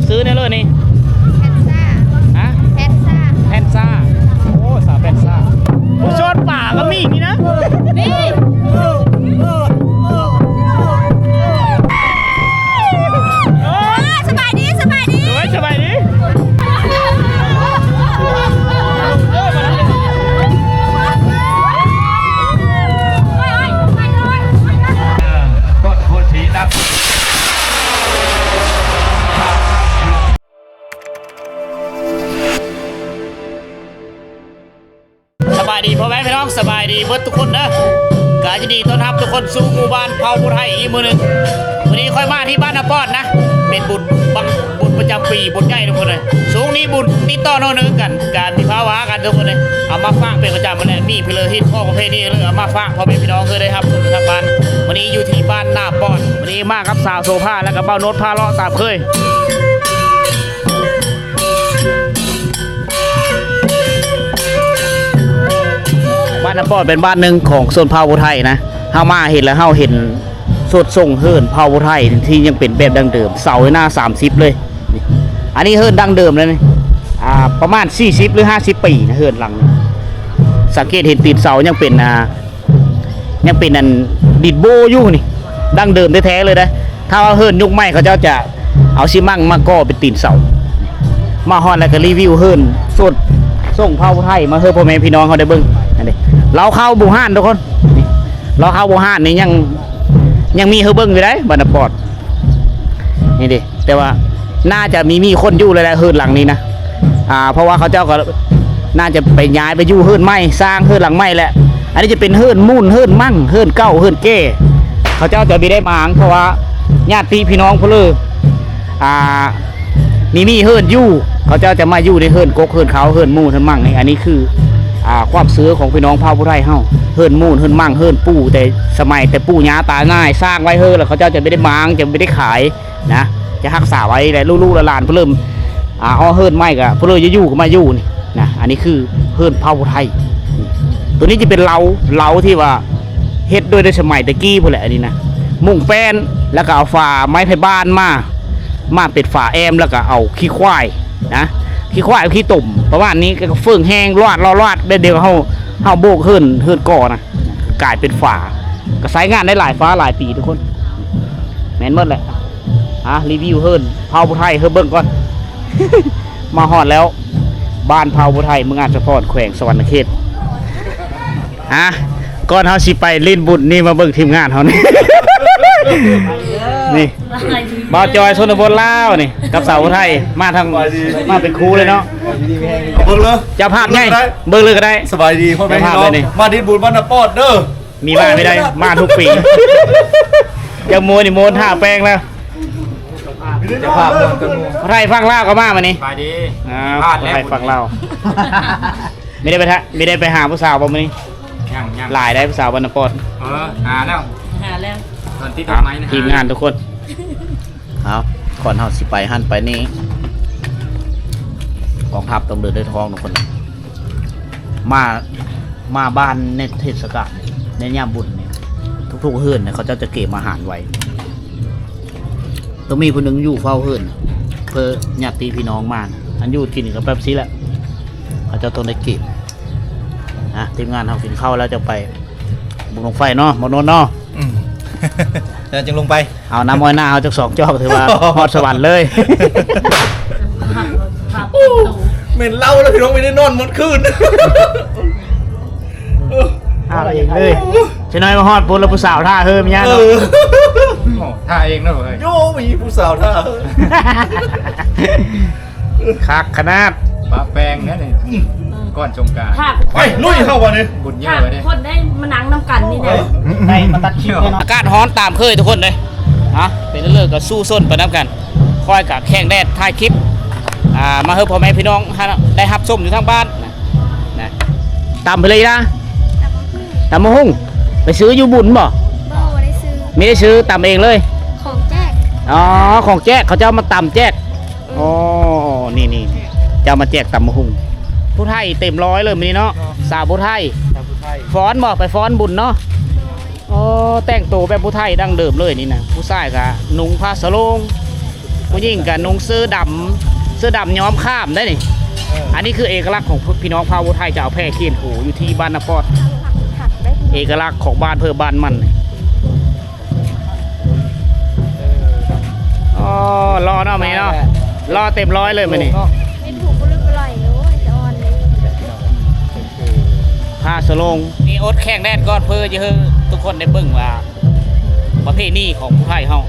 ຊື້ແນວເລີຍນີ້ ແພນຊາ ຮະ ແພນຊາ ແພນຊາ ໂອ້ ສາວແພນຊາ ໂອ້ ໂຊນປ່າກໍມີນີ້ນະ ມີ ໂອ້ ສະບາຍດີ ສະບາຍດີ ໂດຍ ສະບາຍດີ. ສະບາຍດີພໍ່ແມ່ພີ່ນ້ອງ ສະບາຍດີເບິດທຸກຄົນເດີ ກະຍິນດີຕ້ອນຮັບທຸກຄົນສູ່ໝູ່ບ້ານເຜົ່າຜູ້ໄທອີກມື້ໜຶ່ງ. ມື້ນີ້ຂ້ອຍມາທີ່ບ້ານນາປອດນະ ເປັນບຸນບັງ ບຸນປະຈຳປີ ບຸນໃຫຍ່ທຸກຄົນເອີຍ. ຊ່ວງນີ້ບຸນຕິດຕໍ່ເນື່ອງກັນ ກະມີພາວະກັນທຸກຄົນເອີຍ ເອົາມາຝາກເປັນປະຈຳຫັ້ນແຫຼະ ມີເພື່ອເຮັດຂອງປະເພນີ ເລີຍເອົາມາຝາກພໍ່ແມ່ພີ່ນ້ອງເລີຍໄດ້ຮັບຊົມກັນ. ມື້ນີ້ຢູ່ທີ່ບ້ານນາປອດ ມື້ນີ້ມາກັບສາວໂສພາ ແລະກະບ່າວໂນດພາເລາະຕາມເຄີຍ. ບ້ານນາປອດເປັນບ້ານໜຶ່ງຂອງຊົນເຜົ່າຜູ້ໄທນະ ເຮົາມາເຫັນແລ້ວເຮົາເຫັນ ສົດຊົງເຮືອນເຜົ່າຜູ້ໄທທີ່ຍັງເປັນແບບດັ້ງເດີມ ເສົາໜ້າສາມສິບເລີຍ. ອັນນີ້ເຮືອນດັ້ງເດີມເລີຍນີ້ ອ່າ ປະມານສີ່ສິບ ຫຼື ຫ້າສິບປີນະ ເຮືອນຫຼັງນີ້ ສັງເກດເຫັນຕີນເສົາຍັງເປັນ ອ່າ ຍັງເປັນອັນດິນໂບ້ຢູ່ນີ້ ດັ້ງເດີມແທ້ໆເລີຍເດ້. ຖ້າວ່າເຮືອນຍຸກໃໝ່ເຂົາເຈົ້າຈະເອົາຊີມັງມາກໍ່ເປັນຕີນເສົາ. ມາຮອດແລ້ວກໍຣີວິວເຮືອນສົດຊົງເຜົ່າໄທມາໃຫ້ພໍ່ແມ່ພີ່ນ້ອງເຮົາໄດ້ເບິ່ງ. ອັນນີ້ເລົ້າເຂົ້າບູຮານທຸກຄົນ ນີ້ເລົ້າເຂົ້າບູຮານນີ້ຍັງ ຍັງມີໃຫ້ເບິ່ງຢູ່ເດ້ ບ້ານນາປອດ ນີ້ເດ້. ແຕ່ວ່າໜ້າຈະມີ ມີຄົນຢູ່ແລ້ວແຫຼະ ເຮືອນຫຼັງນີ້ນະ ອ່າ ເພາະວ່າເຂົາເຈົ້າກໍໜ້າຈະໄປຍ້າຍໄປຢູ່ເຮືອນໃໝ່ ສ້າງເຮືອນຫຼັງໃໝ່ແຫຼະ. ອັນນີ້ຈະເປັນເຮືອນມູນ ເຮືອນມັ່ງ ເຮືອນເກົ່າ ເຮືອນແກ່ ເຂົາເຈົ້າຈະບໍ່ໄດ້ມ້າງ ເພາະວ່າຍາດຕິພີ່ນ້ອງເພິ່ນ ອ່າ ມີ ມີເຮືອນຢູ່ ເຂົາເຈົ້າຈະມາຢູ່ໃນເຮືອນກົກ ເຮືອນເຄົ້າ ເຮືອນມູນ ເຮືອນມັ່ງນີ້. ອັນນີ້ຄື ອ່າ ຄວາມເຊື່ອຂອງພີ່ນ້ອງເຜົ່າຜູ້ໄທເຮົາ ເຮືອນມູນ ເຮືອນມັ່ງ ເຮືອນປູ່ແຕ່ສະໄໝແຕ່ປູ່ຍ່າຕາຍາຍສ້າງໄວ້ເຮີ້ ແລ້ວເຂົາເຈົ້າຈະບໍ່ໄດ້ມ້າງ ຈະບໍ່ໄດ້ຂາຍນະ ຈະຮັກສາໄວ້ ແລະ ລູກໆຫຼານໆເພິ່ນເລີ່ມ ອ່າ ເອົາເຮືອນໃໝ່ກໍເພິ່ນເລີຍຈະຢູ່ກໍມາຢູ່ນີ້ນະ. ອັນນີ້ຄືເຮືອນເຜົ່າໄທ ໂຕນີ້ຈະເປັນເລົາ ເລົາທີ່ວ່າເຮັດໂດຍ ໂດຍສະໄໝແຕ່ກີ້ພຸ້ນແຫຼະ ອັນນີ້ນະ ມຸງແປ້ນ ແລ້ວກໍເອົາຝາໄມ້ໄຜ່ບ້ານມາ ມາເປັນຝາແອ້ມ ແລ້ວກໍເອົາຂີ້ຄວາຍນະ ຂີ້ຄວາຍ ເອົາຂີ້ຕົມປະມານນີ້ ກໍເຝີງແຮງລວດ ລວດ ແບບດຽວເຮົາ ເຮົາໂບກເຮືອນ ເຮືອນກໍ່ນະ ກາຍເປັນຝາ ກໍໃຊ້ງານໄດ້ຫຼາຍຟ້າຫຼາຍປີທຸກຄົນ ແມ່ນໝົດແຫຼະ. ອ່າ ຣີວິວເຮືອນເຜົ່າຜູ້ໄທໃຫ້ເບິ່ງກ່ອນ ມາຮອດແລ້ວ ບ້ານເຜົ່າຜູ້ໄທ ເມືອງອາດສະພອນ ແຂວງສະຫວັນນະເຂດ. ອ່າ ກ່ອນເຮົາຊິໄປຫຼິ້ນບຸນນີ້ ມາເບິ່ງທີມງານເຮົານີ້ ນີ້ ບ່າວຈອຍ ຊົນນະບົດລາວນີ້ ກັບສາວຜູ້ໄທ ມາທາງ ມາເປັນຄູ່ເລີຍເນາະ ເບິ່ງເລີຍ ເຈົ້າພາບໃຫຍ່ ເບິ່ງເລີຍກໍໄດ້ ເບິ່ງເລີຍກໍໄດ້ ສະບາຍດີພໍ່ແມ່ພີ່ນ້ອງ ມາຫຼິ້ນບຸນບ້ານນາປອດເດີ. ມີມາໄດ້ ມາທຸກປີ ຈັກໂມງນີ້ໂມນ ທາແປ້ງແລ້ວ ເຈົ້າພາບມ່ວນກັນໝູ່ ໄທຝັ່ງລາວກໍມາມື້ນີ້ ສະບາຍດີ ອ່າ ໄທຝັ່ງລາວ ມີໄດ້ໄປ ມີໄດ້ໄປຫາຜູ້ສາວບໍ່ມື້ນີ້? ຍັງໆ ຫຼາຍໄດ໋ຜູ້ສາວບ້ານນາປອດ ເອີ ຫາແລ້ວ ຫາແລ້ວ ຕອນຕິດດອກໄມ້ນະ ທີມງານທຸກຄົນ ເອົາ ກ່ອນເຮົາຊິໄປຫັ້ນໄປນີ້ ກອງທັບຕ້ອງເດີນດ້ວຍທ້ອງທຸກຄົນ ມາ ມາບ້ານໃນເທດສະການ ໃນຍາມບຸນນີ້ ທຸກໆເຮືອນເຂົາເຈົ້າຈະກຽມອາຫານໄວ້ ຕ້ອງມີຜູ້ໜຶ່ງຢູ່ເຝົ້າເຮືອນ ເພື່ອຍາດຕິພີ່ນ້ອງມາ ອັນຢູ່ກິນກໍແບບຊີ້ແຫຼະ ເຂົາເຈົ້າຕ້ອງໄດ້ກຽມ. ອ່ະ ທີມງານເຮົາກິນເຂົ້າແລ້ວຈະໄປບຸນບັ້ງໄຟເນາະ ບໍ່ນອນເນາະ ອືມ ແລ້ວຈຶ່ງລົງໄປ ເອົານ້ຳອ້ອຍໜ້າເຮົາຈັກສອງຈອກ ຖືວ່າຮອດສະຫວັນເລີຍ. ໂອ້ ເໝັນເຫຼົ້າແລ້ວພີ່ນ້ອງ ໄມ່ໄດ້ນອນໝົດຄືນ ອ້າວ ເອງເລີຍ ຊິນ້ອຍມາຮອດພຸ້ນແລ້ວ ຜູ້ສາວທ່າເຮີມຍາເນາະ ເອີ ໂອ້ ທ່າເອງເນາະເອີຍ ໂຍ ມີຜູ້ສາວທ່າເຮີ ຄັກຂະໜາດ ປະແປ້ງແທ້ນີ້ ອືມ ກ່ອນສົງການ ໄປລຸຍເຮົາບາດນີ້ ບຸນເຢີະເດ້ ຄົນໄດ້ມານັ່ງນຳກັນນີ້ນະ ໄດ້ມາຕັດຄລິບແນ່ນອນ ອາກາດຮ້ອນຕາມເຄີຍທຸກຄົນເດ້ ເນາະ ເປັນເລື່ອງກໍສູ້ຊົນໄປນຳກັນ ຂ້ອຍກໍແຂ່ງແດດຖ່າຍຄລິບ ອ່າ ມາໃຫ້ພໍ່ແມ່ພີ່ນ້ອງໄດ້ຮັບຊົມຢູ່ທາງບ້ານນະ ນະ ຕຳໄປເລີຍນະ ຕຳບັກຫຸ່ງ ຕຳບັກຫຸ່ງ ໄປຊື້ຢູ່ບຸນບໍ່? ບໍ່ ບໍ່ໄດ້ຊື້ ມີໄດ້ຊື້ ຕຳເອງເລີຍ ຂອງແຈກ ອໍ ຂອງແຈກ ເຂົາເຈົ້າມາຕຳແຈກ ອໍ ນີ້ໆ ເຈົ້າມາແຈກຕຳບັກຫຸ່ງ ຜູ້ໄທເຕັມຮ້ອຍເລີຍມື້ນີ້ເນາະ ສາວຜູ້ໄທ ສາວຜູ້ໄທ ຟ້ອນບໍ່? ໄປຟ້ອນບຸນເນາະ ໂດຍ ອໍ ແຕ່ງໂຕແບບຜູ້ໄທດັ້ງເດີມເລີຍນີ້ນະ ຜູ້ຊາຍກະນຸ່ງຜ້າສະໂລງ ຜູ້ຍິງກະນຸ່ງເສື້ອດຳ ເສື້ອດຳຍ້ອມຂ້າມໄດ໋ນີ້. ເອີ ອັນນີ້ຄືເອກະລັກຂອງພີ່ນ້ອງເຜົ່າຜູ້ໄທ ຈະເອົາແພຂຽນໂຫຢູ່ທີ່ບ້ານນາປອດ ເອກະລັກຂອງບ້ານເພິ່ນບ້ານມັນ. ອໍ ຫຼໍ່ເນາະມື້ນີ້ເນາະ ຫຼໍ່ເຕັມຮ້ອຍເລີຍມື້ນີ້. ເຮັດຫູກະລຶກອະລ່ອຍ ໂອ້ຍ ສະອອນເລີຍ ຜ້າສະໂລງ. ນີ້ອົດແຂງແດດກ່ອນ ເພື່ອຈະໃຫ້ທຸກຄົນໄດ້ເບິ່ງວ່າ ປະເພນີຂອງຜູ້ໄທເຮົາ.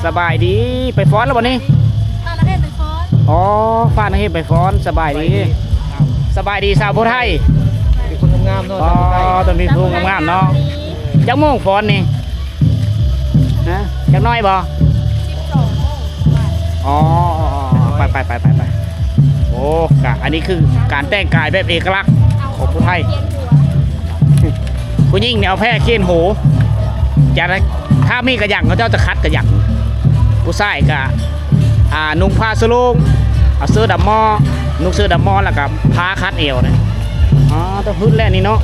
ສະບາຍດີ ໄປຟ້ອນແລ້ວບໍ່ນີ້? ຟ້ານນາເຮດໄປຟ້ອນ. ອໍ ຟ້ານນາເຮດໄປຟ້ອນ. ສະບາຍດີ ສະບາຍດີສາວຜູ້ໄທ. ມີຄົນງາມໆເນາະ. ອໍ ຕ້ອງມີຜູ້ງາມໆເນາະ. ຈັກໂມງຟ້ອນນີ້? ຮະ ຈັກໜ້ອຍບໍ່? ສິບສອງໂມງ. ອໍ ອໍ ອໍ ໄປ ໄປ ໄປ ໄປ ໄປ. ໂອ້ ກະອັນນີ້ຄືການແຕ່ງກາຍແບບເອກະລັກຂອງຜູ້ໄທ. ຜູ້ຍິງນີ້ເອົາແພຂຽນໂຫ ຈະ ຖ້າມີກະຫຍັງ ເຂົາເຈົ້າຈະຂັດກະຫຍັງ. ຜູ້ຊາຍກະ ອ່າ ນຸ່ງຜ້າສະໂລງ ເອົາເສື້ອດຳໝໍ້ ນຸ່ງເສື້ອດຳໝໍ້ ແລ້ວກະຜ້າຄາດແອວນະ. ອໍ ແຕ່ພື້ນແຫຼະນີ້ເນາະ.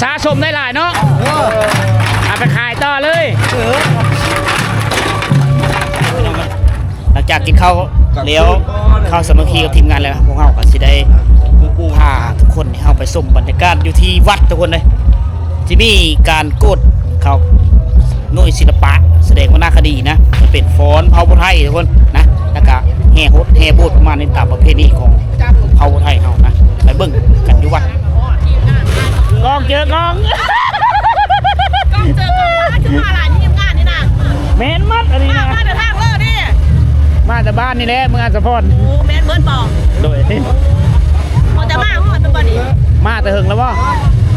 ສະສົມໄດ້ຫຼາຍເນາະ ເອົາໄປຂາຍຕໍ່ເລີຍ. ຫຼັງຈາກກິນເຂົ້າແລ້ວ ເຂົ້າສາມັກຄີກັບທີມງານແລ້ວ ພວກເຮົາກໍຊິໄດ້ພາທຸກຄົນເຮົາໄປຊົມບັນຍາກາດຢູ່ທີ່ວັດທຸກຄົນເລີຍ. ຊິມີການກວດເຂົ້າໜ່ວຍສິລະປະ ສະແດງວັນນະຄະດີນະ ຈະເປັນຟ້ອນເຜົ່າຜູ້ໄທທຸກຄົນນະ ແລ້ວກະແຫ່ຫົດແຫ່ໂບດ ປະມານນີ້ ຕາມປະເພນີຂອງເຜົ່າຜູ້ໄທເຮົານະ. ໄປເບິ່ງກັນຢູ່ວັດ. ກ້ອງເຈີກ້ອງ ກ້ອງເຈີກ້ອງ ຄືມາຫຼາຍທີມງານນີ້ນະ. ແມ່ນໝົດອັນນີ້ນະ ມາແຕ່ທາງເລີເດ້ ມາແຕ່ບ້ານນີ້ແຫຼະ ເມືອງອັດສະພອນ. ໂອ້ ແມ່ນເບິດບໍ່? ໂດຍ ບໍ່ ແຕ່ມາຮອດແລ້ວບໍ່ນີ້? ມາແຕ່ເຫິງແລ້ວບໍ່?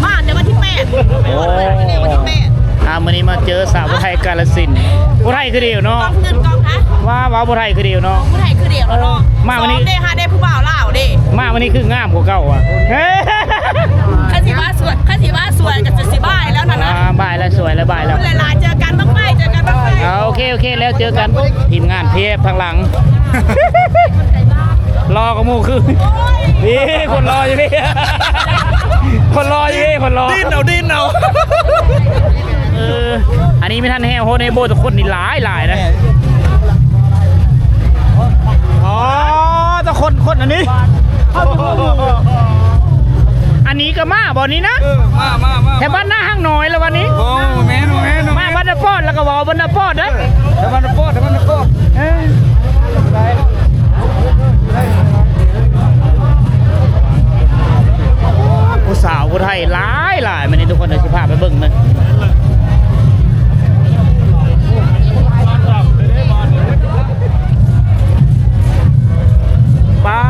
ມາແຕ່ວັນທີແປດ. ໂອ້ ວັນທີແປດ. ອ່າ ມື້ນີ້ມາເຈີສາວຜູ້ໄທກາລະສິນ. ຜູ້ໄທຄືດຽວເນາະ ກ້ອງເງິນກ້ອງຄະ. ວ້າ ເວົ້າຜູ້ໄທຄືດຽວເນາະ ຜູ້ໄທຄືດຽວເນາະ. ມາມື້ນີ້ ເດ້ ຫາໄດ້ຜູ້ບ່າວລາວເດ້. ມາມື້ນີ້ຄືງາມກວ່າເກົ່າວ່າ ຄັນຊິວ່າສວຍ ຄັນຊິວ່າສວຍກໍຈະຊິບາຍແລ້ວນັ້ນນະ. ອ່າ ບາຍແລ້ວ ສວຍແລ້ວ ບາຍແລ້ວ. ຫຼາຍໆ ເຈີກັນບັ້ງໄຟ ເຈີກັນບັ້ງໄຟ. ອ່າ ໂອເຄ ໂອເຄ ແລ້ວເຈີກັນ. ທີມງານເພບທາງຫຼັງ ຫຼໍ່ກວ່າໝູ່ຄື ໂອ້ຍ ນີ້ຄົນຫຼໍ່ຢູ່ພີ້ ຄົນຫຼໍ່ຢູ່ພີ້ ຄົນຫຼໍ່. ດິ້ນເອົາ ດິ້ນເອົາ. ເອີ ອັນນີ້ມີທັນແຫ່ໂຮດແຫ່ໂບດ ແຕ່ຄົນນີ້ຫຼາຍຫຼາຍນະ. ອໍ ແຕ່ຄົນ ຄົນອັນນີ້ ອັນນີ້ກໍມາບໍ່ນີ້ນະ? ເອີ ມາ ມາ ມາ ແຖວບ້ານນາຮັກນ້ອຍລະວັນນີ້. ໂອ້ ແມ່ນ ແມ່ນ ມາບ້ານນາປອດ ແລ້ວກໍເວົ້າບ້ານນາປອດເດີ້. ແຖວບ້ານນາປອດ ແຖວບ້ານນາປອດ. ເອີ ຜູ້ສາວຜູ້ໄທຫຼາຍຫຼາຍມື້ນີ້ທຸກຄົນ. ດຽວຊິພາໄປເບິ່ງເບິ່ງ ປ້າ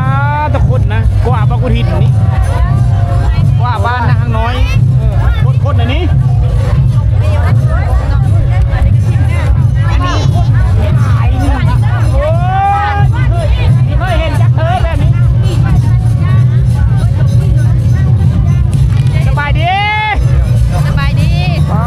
ແຕ່ຄົນນະ ກວ່າບັກກຸທິດນີ້ ກວ່າບ້ານນາຮັກນ້ອຍ. ເອີ ຄົນ ຄົນອັນນີ້ ອັນນີ້ຄົນຫຼາຍນີ້ນະ. ໂອ້ຍ ບໍ່ເຄີຍເຫັນຈັກເທື່ອແບບນີ້. ສະບາຍດີ ສະບາຍດີ. ອໍ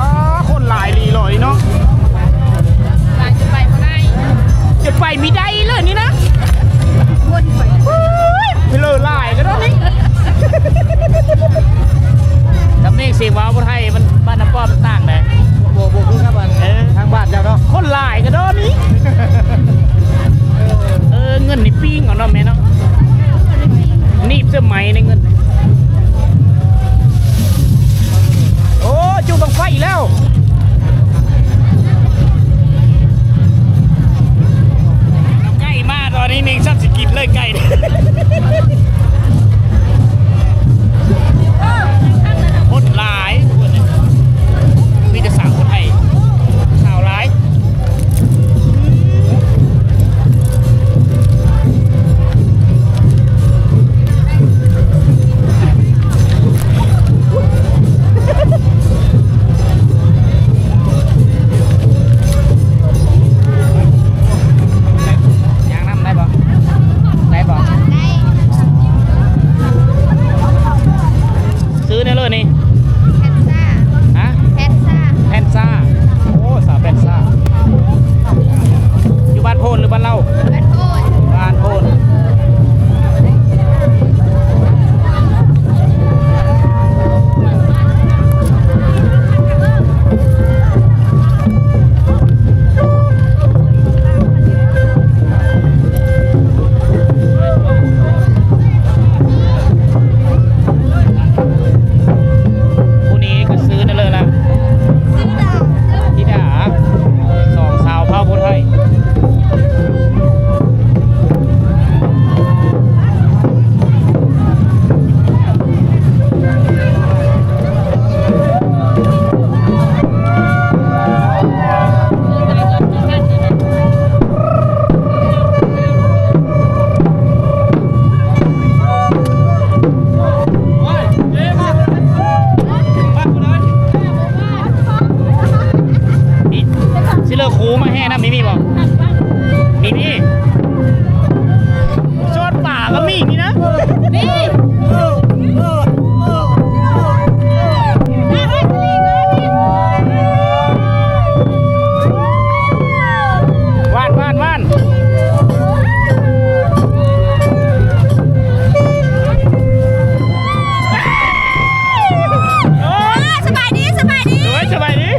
ນີ້ ນີ້ ຊອດປາກໍມີນີ້ນະ ນີ້ ຫວ່ານ ຫວ່ານ ຫວ່ານ. ໂອ້ຍ ສະບາຍດີ ສະບາຍດີ ໂດຍ ສະບາຍດີ.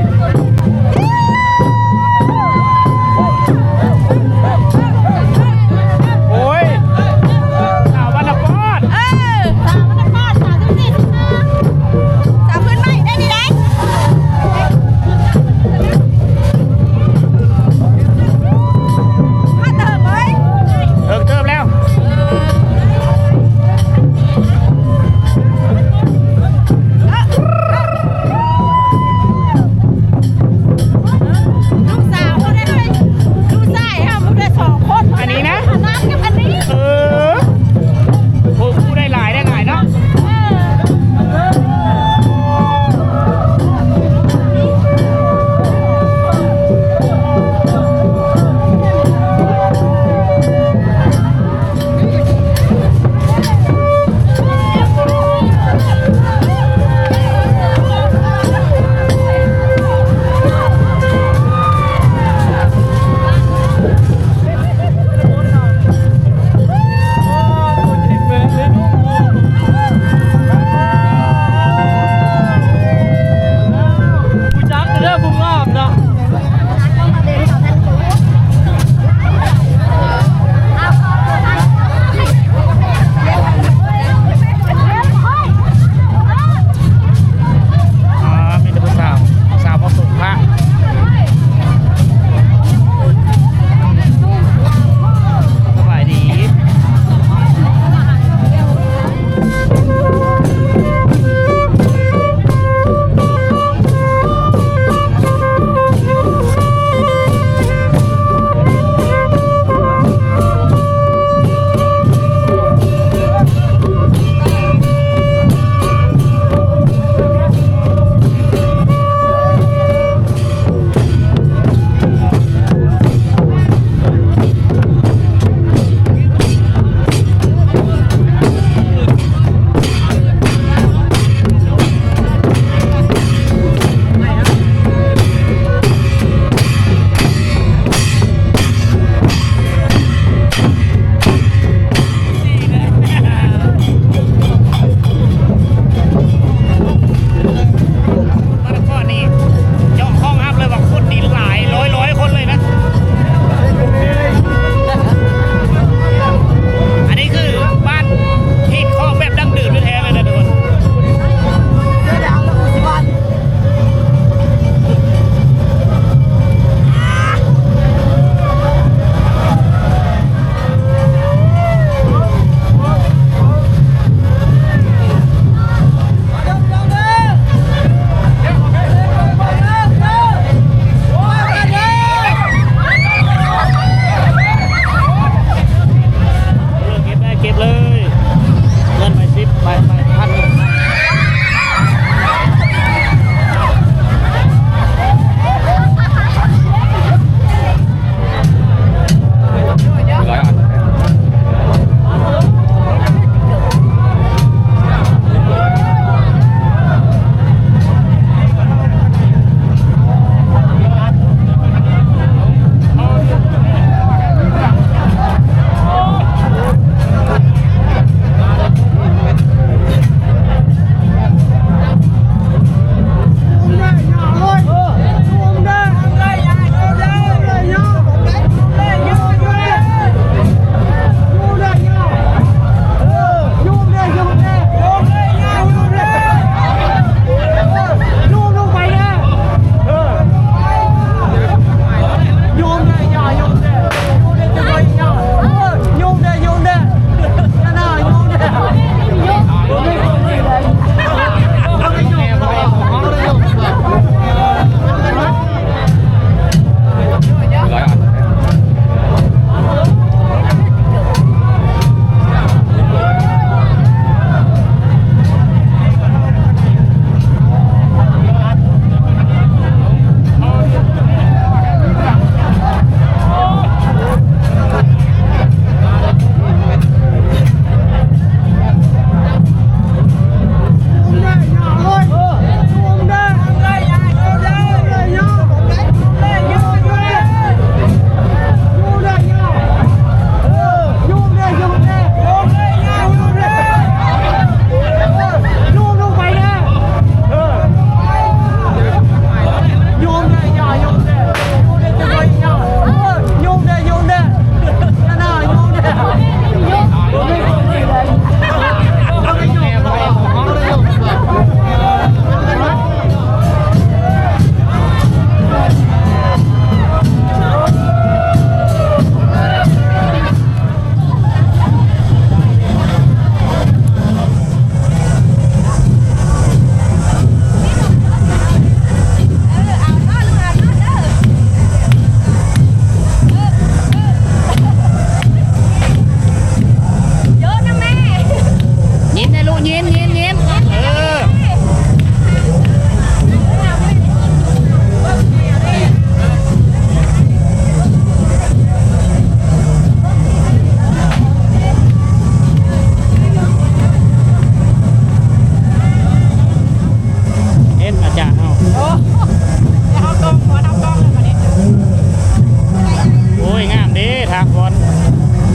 ເດ້ ທາງຟ້ອນ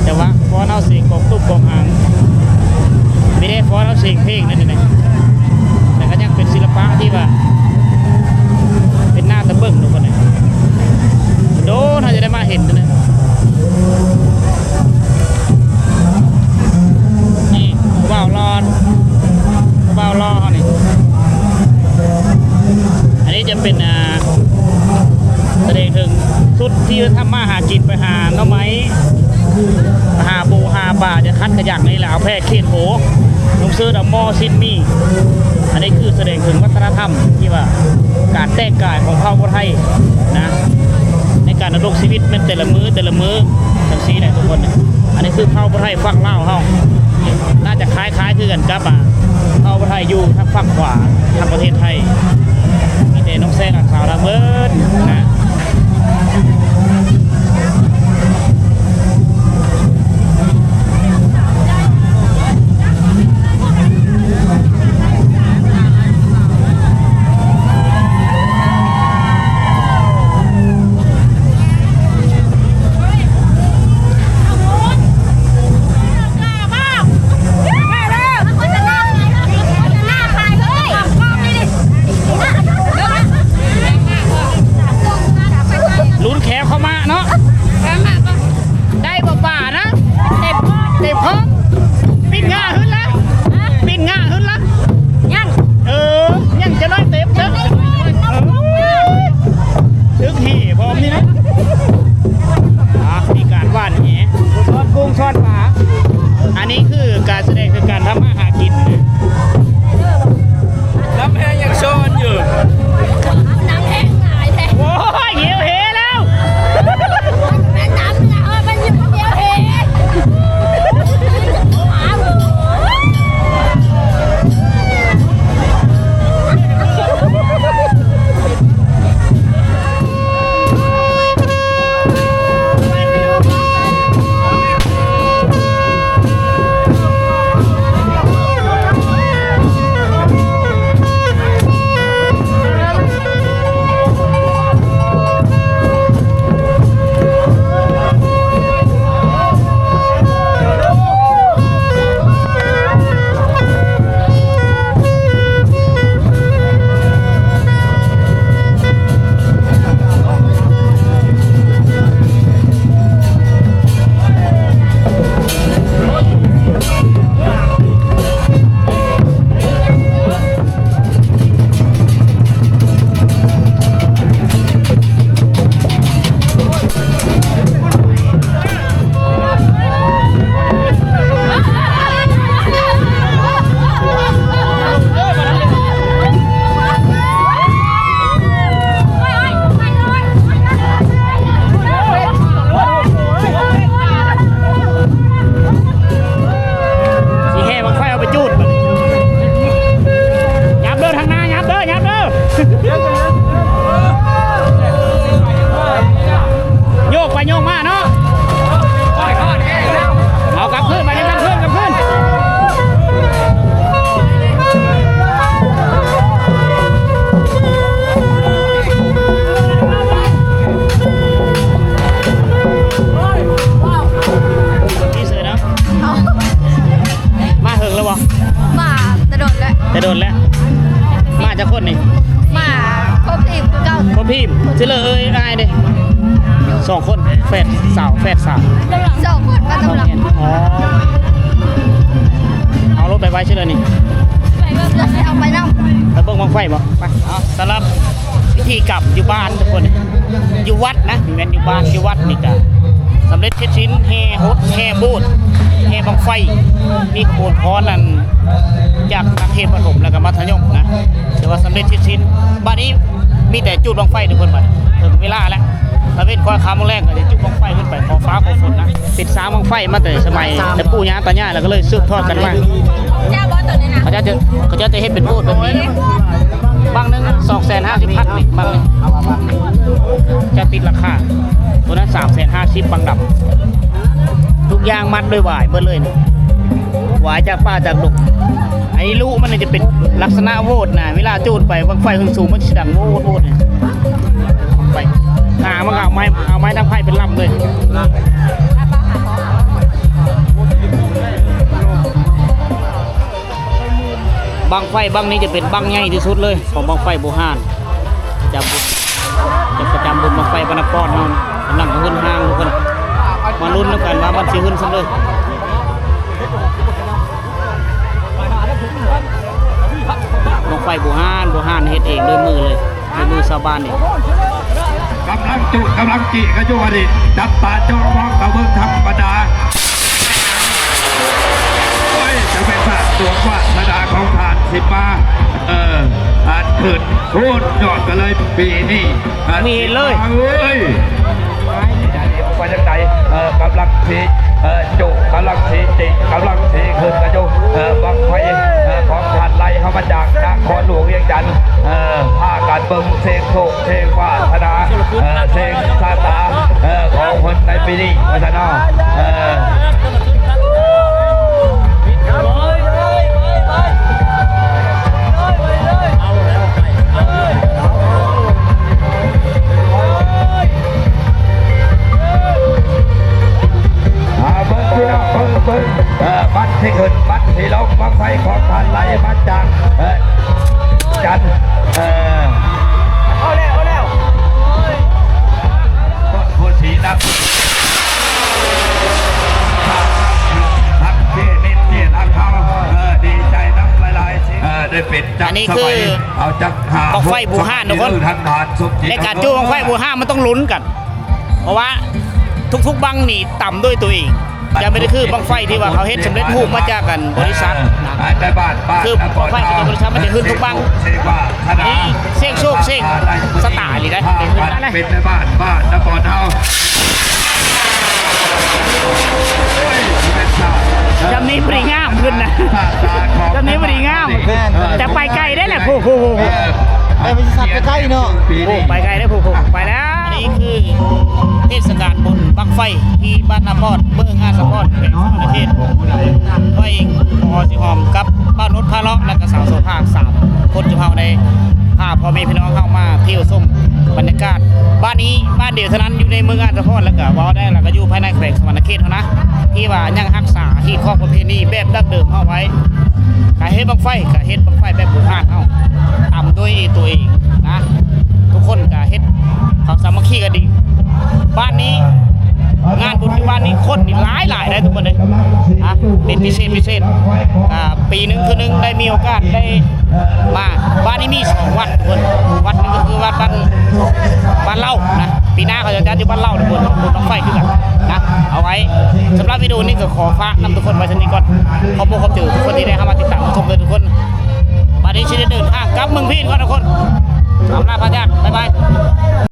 ແຕ່ວ່າຟ້ອນເອົາສຽງກອງຕຸບກອງຫາງ ມີແຕ່ຟ້ອນເອົາສຽງເພງນັ້ນແຫຼະ ແຕ່ກໍຍັງເປັນສິລະປະທີ່ວ່າເປັນໜ້າຕາເບິ່ງທຸກຄົນເອີຍ ໂດນເຮົາຈະໄດ້ມາເຫັນນະ ນີ້ຜູ້ບ່າວຫຼໍ່ ຜູ້ບ່າວຫຼໍ່ເຮົານີ້ ອັນນີ້ຈະເປັນ ອ່າ ສະແດງເຖິງຊຸດທີ່ທຳມາຫາກິນ ໄປຫາໜໍ່ໄມ້ ຫາປູຫາປາ ຈະຂັດກະຍັງນີ້ແຫຼະ ເອົາແພກຂຽນໂຫ ນຸ່ງເສີດເອົາໝໍ້ຊິ້ນໝີ່ ອັນນີ້ຄືສະແດງເຖິງວັດທະນະທຳທີ່ວ່າການແຕ່ງກາຍຂອງເຜົ່າຜູ້ໄທນະ ໃນການດຳລົງຊີວິດແມ່ນແຕ່ລະມື້ແຕ່ລະມື້ ຈັ່ງຊີ້ແຫຼະທຸກຄົນ ອັນນີ້ຄືເຜົ່າຜູ້ໄທຝັ່ງລາວເຮົາ ໜ້າຈະຄ້າຍໆຄືກັນກັບ ອ່າ ເຜົ່າຜູ້ໄທຢູ່ທາງຝັ່ງຂວາ ທາງປະເທດໄທ ມີແຕ່ນ້ອງແຊນ ຫຼານສາວລາວເບິດນະ. ລຸ້ນແຂວເຂົ້າມາເນາະ ໄດ້ບໍ່ປານະ ເຕັມ ເຕັມຄອງ ປີ້ນງາຂຶ້ນລະ ປີ້ນງາຂຶ້ນລະ ຍັງ ເອີ ຍັງຈະໜ້ອຍເຕັມເດີ ເອີ ຕຶກແຫພ້ອມນີ້ນະ ອ່າ ມີການຫວ່ານແຫ ຊ້ອນກຸ້ງຊ້ອນປາ ອັນນີ້ຄືການສະແດງ ຄືການທຳມາຫາກິນນະ. ນ້ຳແຮງຍັງຊ້ອນຢູ່ ນ້ຳແຮງຫຼາຍແທ້ ໂອ້ຍ ຫິວແຫແລ້ວ ແມ່ນນ້ຳລາວມັນຢູ່ເດີແຮ. ຊິແຫ່ບັ້ງໄຟເອົາໄປຈູດບາດນີ້ ຫຍັບເດີ ທາງໜ້າ ຫຍັບເດີ ຫຍັບເດີ ໂຍກໄປໂຍກມາເນາະ ເອົາກັບຄືນ ບາດນີ້ກັບຄືນ ກັບຄືນ. ມາເຖິງແລ້ວບໍ່? ມາແຕ່ດົນແລ້ວ ແຕ່ດົນແລ້ວ. ມາຈັກຄົນນີ້? ມາຄົບທີມຄືເກົ່າ ຄົບທີມ. ຊິເລີເອີຍອ້າຍເດ້? ສອງຄົນ ແຝດສາວ ແຝດສາວ ສອງຄົນມານຳຫຼັງ. ອໍ ເອົາລົດໄປໄວ້ຊິເລີນີ້ ໄປເບິ່ງ ເອົາໄປນຳ ໄປເບິ່ງບັ້ງໄຟບໍ່? ໄປ. ເອົາ ສຳລັບພິທີກຳຢູ່ບ້ານທຸກຄົນ ຢູ່ວັດນະ ແມ່ນຢູ່ບ້ານ ຢູ່ວັດນີ້ກະສຳເລັດເສັດສິ້ນ ແຫ່ຫົດ ແຫ່ໂບດ ແຫ່ບັ້ງໄຟ ມີຂະບວນຟ້ອນນັ້ນ ຈາກນັກຮຽນປະຖົມ ແລ້ວກະມັດທະຍົມນະ ຖືວ່າສຳເລັດເສັດສິ້ນ. ບາດນີ້ມີແຕ່ຈູດບັ້ງໄຟທຸກຄົນ ບາດເຖິງເວລາແລ້ວ ຕາເວັນຄ່ອຍຄ່ຳແລງກະຊິຈູດບັ້ງໄຟຂຶ້ນໄປຂໍຟ້າຂໍຝົນນະ. ເປັນສາງບັ້ງໄຟມາແຕ່ສະໄໝແຕ່ປູ່ຍ່າຕາຍາຍ ແລ້ວກະເລີຍສືບທອດກັນມາ. ເຂົາເຈົ້າຈະ ເຂົາເຈົ້າຈະເຮັດເປັນໂບດແບບນີ້ ບັ້ງໜຶ່ງສອງແສນຫ້າສິບພັນນີ້ ບັ້ງໜຶ່ງ ຈະຕິດລາຄາ ໂຕນັ້ນສາມແສນຫ້າສິບ ບັ້ງດຳ. ທຸກຢ່າງມັດດ້ວຍຫວາຍເບິດເລີຍນີ້ ຫວາຍຈາກປ່າຈາກດົງ. ອັນນີ້ລູກມັນນີ້ຈະເປັນລັກສະນະໂຫວດນະ ເວລາຈູດໄປບັ້ງໄຟຂຶ້ນສູງ ມັນຊິດັງໂຫວດໆ ນີ້ ໄປ. ຫາມັນກໍເອົາໄມ້ ເອົາໄມ້ດັງໄຟເປັນລຳເລີຍ. ບັ້ງໄຟບັ້ງນີ້ຈະເປັນບັ້ງໃຫຍ່ທີ່ສຸດເລີຍຂອງບັ້ງໄຟບູຮານ ຈະ ຈະປະຈຳບຸນບັ້ງໄຟບ້ານນາປອດເຮົາ ກຳລັງຫຶ້ນຫ້າງທຸກຄົນ. ມາລຸ້ນນຳກັນວ່າມັນຊິຫຶ້ນສ່ຳໃດ. ບັ້ງໄຟບູຮານ ບູຮານເຮັດເອງດ້ວຍມືເລີຍ ໃນມືຊາວບ້ານນີ້. ກຳລັງຈູດ ກຳລັງຈີ້ກັນຢູ່ອັນນີ້ ຈັບຕາຈ້ອງມອງກະເບິ່ງທຳມະດາ. ໂອ້ຍ ຈະເປັນພາກສວນວາດສະໜາຂອງທ່ານສິມາ ເອີ ທ່ານຂຶ້ນສູນຍອດກັນເລີຍປີນີ້. ມີເລີຍ ເອີຍ ວ່າຈັ່ງໃດ? ເອີ ກຳລັງຊິ ເອີ ຈຸ ກຳລັງຊິຈິ ກຳລັງຊິຂຶ້ນກັນຢູ່ ເອີ ບັ້ງໄຟ ເອີ ຂອງທ່ານໄລ່ເຂົ້າມາຈາກນະຄອນຫຼວງວຽງຈັນ ເອີ ພາກັນເບິ່ງເສັງໂຊກ ເສັງວາສະໜາ ເອີ ເສັງຊາຕາ ເອີ ຂອງເພິ່ນໃນປີນີ້ວ່າຊັ້ນເນາະ ເອີ. ອ່າ ເບິ່ງພີ່ນ້ອງ ເບິ່ງ ເບິ່ງ ເອີ ບັດຊິຂຶ້ນ ບັດຊິລົງ ບັ້ງໄຟຂອງທ່ານໄລ່ມາຈາກ ເອີ ຈັນ ເອີ ເອົາແລ້ວ ເອົາແລ້ວ ຄົນຜູ້ສີດຳ ທັງເຈນິດເຈນາຄຳ ເອີ ດີໃຈນຳຫຼາຍໆ ເອີ ໄດ້ເປັນຈັກ ອັນນີ້ຄື ສະໄໝ ເອົາຈັກຫ້າ ບັ້ງໄຟບູຮານທຸກຄົນ ທາງການສົມຈິດ ໃນການຈູດບັ້ງໄຟບູຮານມັນຕ້ອງລຸ້ນກັນ ເພາະວ່າທຸກໆບັ້ງນີ້ຕຳດ້ວຍຕົວເອງ ຈະບໍ່ໄດ້ຄືບັ້ງໄຟທີ່ວ່າເຂົາເຮັດສຳເລັດຮູບມາຈາກ ອັນ ບໍລິສັດນະ ຄືບັ້ງໄຟຂອງບໍລິສັດມັນຈະຫຶ້ນທຸກບັ້ງ ມີເສັງໂຊກເສັງຊະຕາອີ່ຫຼີເດ້ ເປັນແມ່ບ້ານ ບ້ານນະຄອນເຮົາ. ຈຳນີ້ບໍ່ໄດ້ງາມຂຶ້ນນະ ຈຳນີ້ບໍ່ໄດ້ງາມ ແມ່ນ ຈະໄປໄກໄດ້ແຫຼະ ໂອ້ໂຫ ໄປໄປສັດໃກ້ໆເນາະ ໂອ້ ໄປໄກເດ້ ໂອ້ໂຫ ໄປແລ້ວ. ອັນນີ້ຄືເທດສະການບຸນບັ້ງໄຟທີ່ບ້ານນາປອດ ເມືອງອາດສະພອນ ແຂວງສະຫວັນນະເຂດ ຂ້ອຍເອງ ພໍ່ສີຫອມ ກັບ ບ່າວນຸດ ພາເລາະ ແລະກະສາວໂສພາ ສາມຄົນ ຈຸເຮົາໄດ້ພາພໍ່ແມ່ພີ່ນ້ອງເຮົາມາທ່ຽວຊົມບັນຍາກາດ ບ້ານນີ້ບ້ານດຽວເທົ່ານັ້ນ ຢູ່ໃນເມືອງອາດສະພອນ ແລະກະເວົ້າໄດ້ ແລະກະຢູ່ພາຍໃນແຂວງສະຫວັນນະເຂດເຮົານະ ທີ່ວ່າຍັງຮັກສາຮີດຄອງປະເພນີແບບດັ້ງເດີມເຮົາໄວ້ ກະເຮັດບັ້ງໄຟ ກະເຮັດບັ້ງໄຟແບບບູຮານເຮົາ ຕຳດ້ວຍຕົວເອງນະ ທຸກຄົນກະເຮັດຄວາມສາມັກຄີກັນດີ ບ້ານນີ້ ງານບຸນຢູ່ບ້ານນີ້ຄົນນີ້ຫຼາຍໆ ໄດ໋ທຸກຄົນເດ້ ອ່າ ເປັນພິເສດພິເສດ ອ່າ ປີໜຶ່ງເທື່ອໜຶ່ງໄດ້ມີໂອກາດໄດ້ມາ ບ້ານນີ້ມີສອງວັດທຸກຄົນ ວັດໜຶ່ງກໍຄືວັດບ້ານ ບ້ານເລົ່ານະ ປີໜ້າເຂົາຈະຈັດຢູ່ບ້ານເລົ່າທຸກຄົນ ບຸນບັ້ງໄຟຄືກັນນະ ເອົາໄວ້ ສຳລັບວິດີໂອນີ້ກໍຂໍຝາກນຳທຸກຄົນໄວ້ສ່ຳນີ້ກ່ອນ ຂອບອົກຂອບໃຈທຸກຄົນທີ່ໄດ້ເຂົ້າມາຕິດຕາມຊົມເດີທຸກຄົນ ບັດນີ້ຊິໄດ້ເດີນທາງກັບເມືອງພີນກ່ອນທຸກຄົນ ອຳລາພາຈາກ ບາຍບາຍ.